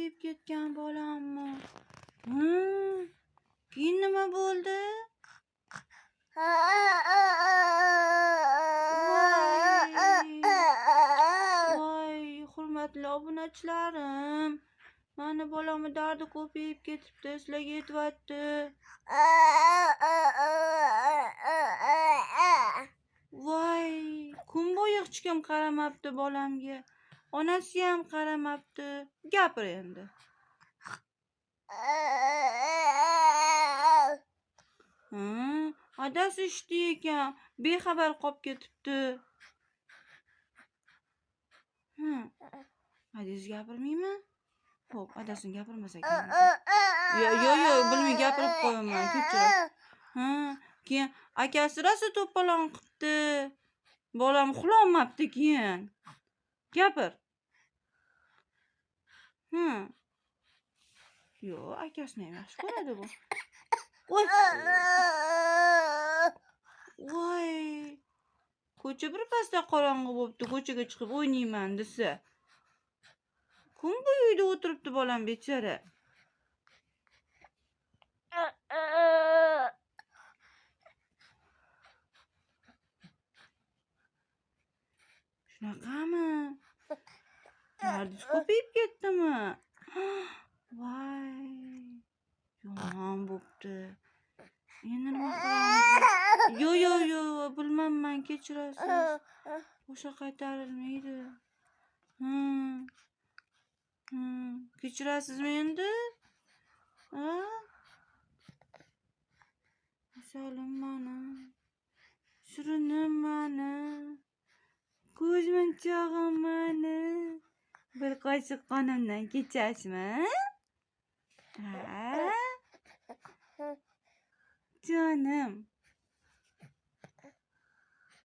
ko'payib ketgan bolammi? Keyin nima bo'ldi? Voy, hurmatli obunachilarim, mani bolamni dardi ko'payib ketibdi, sizlarga aytyapti. Voy, kun bo'yi hech kim qaramabdi bolamga. Onasi ham qaramabdi. Gapir endi. Adasi ishda ekan, bexabar qolib ketibdi. Adasi gapirmaymi? Xo'p, adasini gapirmas ekan. Yo'q, yo'q, yo'q, bilmay gapirib qo'yaman, kechirasiz. Keyin akasi rosa to'polon qilibdi. Bolam uxlolmabdi keyin. Gapir. Yo'q, akasini ham yaxshi ko'radi bu. Voy. Voy. Ko'cha bir pasda qorong'i bo'pti, ko'chaga chiqib o'ynayman desa. Kun bo'yi uyda o'tiribdi bolam bechora. Shunaqami? Dardingiz ko'payib ketdimi? Voy, yomon bo'pti. Endi nima qilamiz? Yo'q, yo'q, yo'q, bilmayman, kechirasiz. O'sha qaytarilmaydi. Kechirasizmi endi? Ha? Asalim mani, shirinim mani, ko'zmunchog'im mani. Bir qoshiq qonimdan kechasizmi? Ha? Jonim.